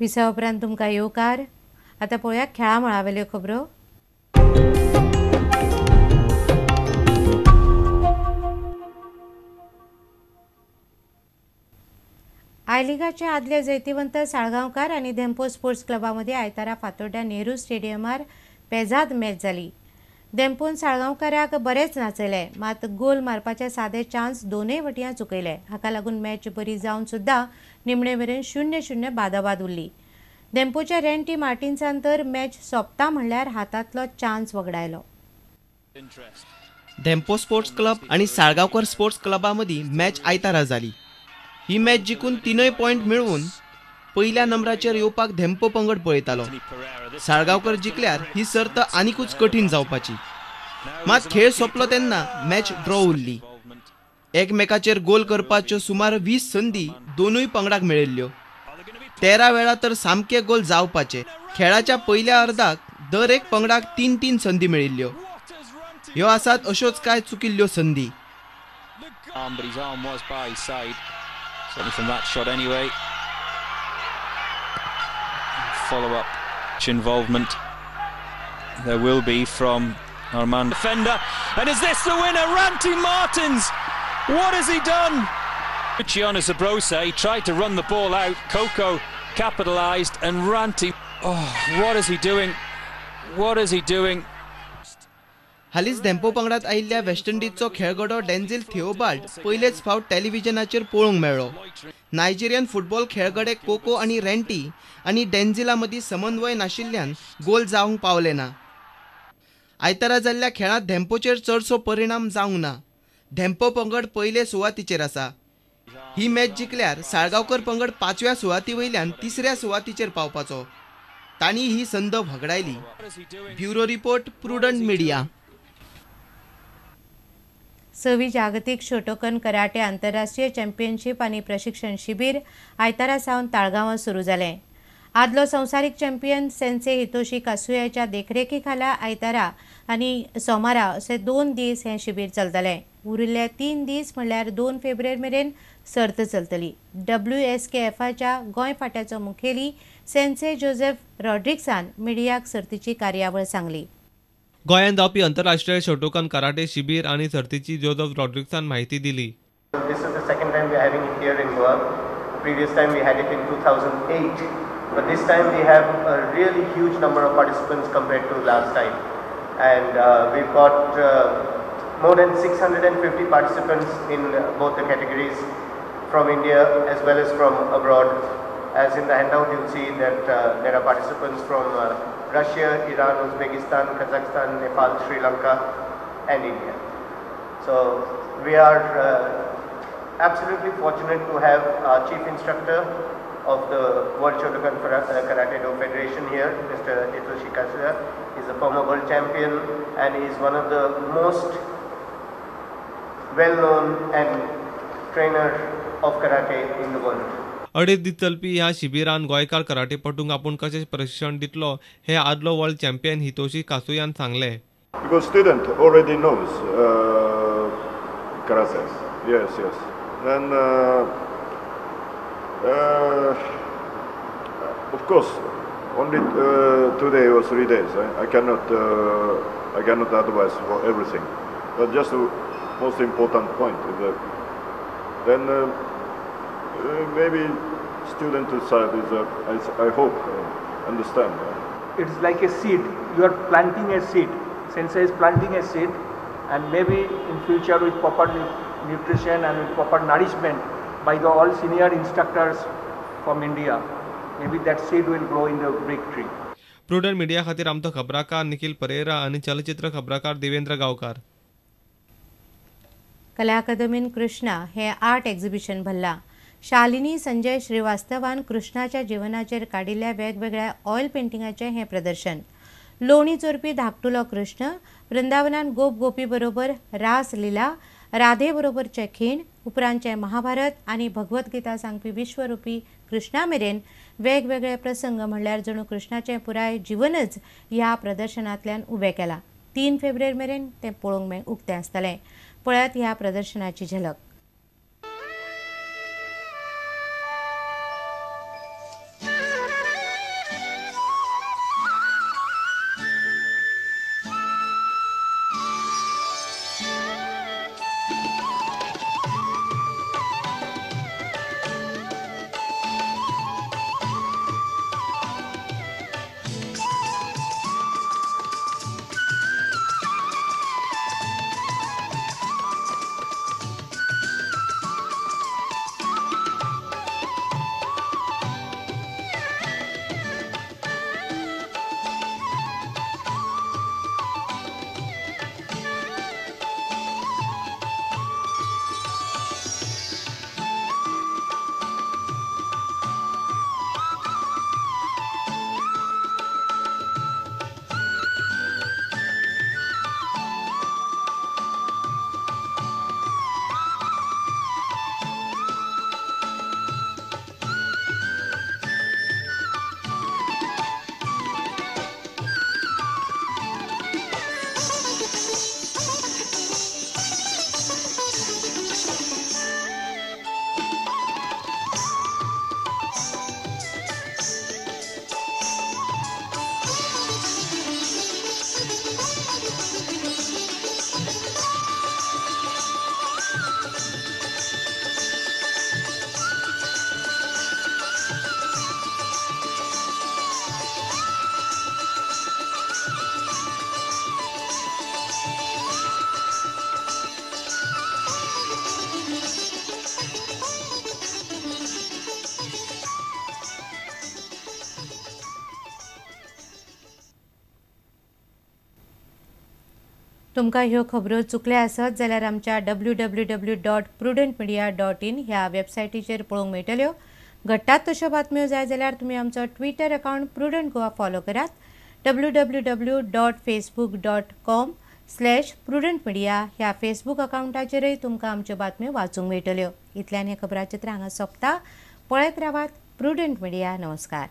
विसा उपरांत तुमकां येवकार. आतां पळोवया खेळा मळावेल्यो खबरो. I लिगाचे आदले जैतिवंत साळगांवकार आनी धेंपो स्पोर्ट्स क्लबा मदीं आयतारा फातोड्ड्या नेहरू स्टेडियमार पेजाद मॅच जाली. धेंपोन साळगांवकाराक बरेंच नाचयले, मात गोल मारपाचे सादे चान्स दोनूय वटयां चुकयले. हाका लागून मॅच बरी जावन सुद्दां निमणे मेरेन 0-0 बादाबाद उरली. धेंपोच्या रेंटी मार्टिन्सान तर मॅच सोंपता म्हणल्यार हातांतलो चान्स वगडायलो. धेंपो स्पोर्ट्स क्लब आनी साळगांवकर स्पोर्ट्स क्लबा मदीं मॅच आयतारा जाली. ही मॅच जिखून 3 पॉयंट मेळोवन पयल्या नंबराचेर येवपाक धेंपो पंगड पळयतालो. साळगांवकर जिखल्यार ही सर्त आनिकूच कठीण जावपाची. मात खेळ सोंपलो तेन्ना मॅच ड्रॉ उरली. एकमेकाचेर गोल करपाच्यो सुमार 20 संदी दोनूय पंगडाक मेळिल्ल्यो. 13 वेळा तर सामके गोल जावपाचे. खेळाच्या पयल्या अर्दाक दर एक पंगडाक 3-3 संदी मेळिल्ल्यो. ह्यो आसात अश्योच कांय चुकिल्ल्यो संदी. Certainly from that shot anyway. Follow-up involvement there will be from Armand. Defender, and is this the winner? Ranty Martins! What has he done? Luciano Sabrosa, he tried to run the ball out. Coco capitalised, and Ranty, oh, what is he doing? What is he doing? हालींच धेंपो पंगडात आयिल्ल्या waste इंडिजचो खेळगडो डेन्झिल थिओबाल्ड पयलेच फावट टेलिव्हिजनाचेर पळोवंक मेळ्ळो. Nigerian football खेळगडे cocoa आनी रेंटी आनी डेन्झिला मदीं समन्वय नाशिल्ल्यान गोल जावंक पावले ना. आयतारा जाल्ल्या खेळांत धेंपोचेर चडसो परिणाम जावंक ना. धेंपो पंगड पयले सुवातीचेर आसा. ही मॅच जिखल्यार साळगांवकर पंगड 5व्या सुवाती वयल्यान 3ऱ्या सुवातीचेर पावपाचो. तांणी ही संद व्हगडायली. Bureau report, Prudent Media. 6वी जागतिक शोटोकन कराटे आंतरराष्ट्रीय चॅम्पियनशीप आनी प्रशिक्षण शिबीर आयतारा सावन ताळगांवां सुरू जालें. आदलो संवसारीक चॅम्पियन सेन्से हितोशी कासुयाच्या देखरेखी खाला आयतारा आनी सोमारा असे 2 दीस हें शिबीर चलतलें. उरिल्ले 3 दीस म्हणल्यार 2 फेब्रुवारी मेरेन सर्त चलतली. WSKFच्या गोंय फांट्याचो मुखेली सेन्से जोसेफ रॉड्रिक्सान मिडियाक सर्तीची कार्यावळ सांगली. गोंयांत जावपी आंतरराष्ट्रीय शोटोकन कराटे शिबीर आनी सर्तीची जोसेफ रॉड्रिक्सान माहिती दिली. This is the second time we are having it here in Goa. The previous time we had it in 2008. But this time we have a really huge number of participants compared to last time. And we've got more than 650 participants in both the categories from India as well as from abroad. As in the handout you'll see that there are participants from Russia, Iran, Uzbekistan, Kazakhstan, Nepal, Sri Lanka and India. So we are absolutely fortunate to have our chief instructor of the World Shotokan Karate Do Federation here, Mr. Hitoshi Kasuya. He's a former world champion and he's one of the most well-known and trainer of karate in the world. 2.5 दीस चलपी ह्या शिबिरान गोंयकार कराटेपटूंक आपूण कशें प्रशिक्षण दितलो हें आदलो वर्ल्ड चॅम्पियन हितोशी कासुयान सांगलें. Because student already knows karate. Yes, yes. And of course, only 2 days or 3 days. I cannot advise for everything. But just the most important point is that then maybe student side is I hope understand. It's like a seed. You are planting a seed. Sensei is planting a seed, and maybe in future with proper nutrition and with proper nourishment by the all senior instructors from India, maybe that seed will grow in the big tree. Prudent Media खातीर आमचो खबराकार निखिल परेरा आनी चलचित्र खबराकार देवेंद्र गांवकार. कला अकादमीन कृष्णा हे art exhibition भरला. शालिनी संजय श्रीवास्तवान कृष्णाच्या जीवनाचेर काडिल्ल्या वेगवेगळ्या ऑयल पेंटिंगाचें हें प्रदर्शन. लोणी चोरपी धाकटुलो कृष्ण, वृंदावनान गोप गोपी बरोबर रास लिला, राधे बरोबरचे खीण, उपरांतचे महाभारत आनी भगवद्गीता सांगपी विश्वरुपी कृष्णा मेरेन वेगवेगळे प्रसंग म्हणल्यार जणू कृष्णाचें पुराय जीवनच ह्या प्रदर्शनांतल्यान उबें केलां. 3 फेब्रुवारी मेरेन तें पळोवंक उक्तें आसतलें. पळयात ह्या प्रदर्शनाची झलक. तुमकां ह्यो खबरो चुकल्या आसत जाल्यार आमच्या www.prudentmedia.in ह्या वेबसायटीचेर पळोवंक मेळटल्यो. घडटात तश्यो बातम्यो जाय जाल्यार तुमी आमचो Twitter account Prudent Goa follow करात. www.facebook.com/prudentmedia ह्या फेसबूक अकावंटाचेरय तुमकां आमच्यो बातम्यो वाचूंक मेळटल्यो. इतल्यान हें खबराचित्र हांगा सोंपता. पळयत रावात प्रुडंट मिडिया. नमस्कार.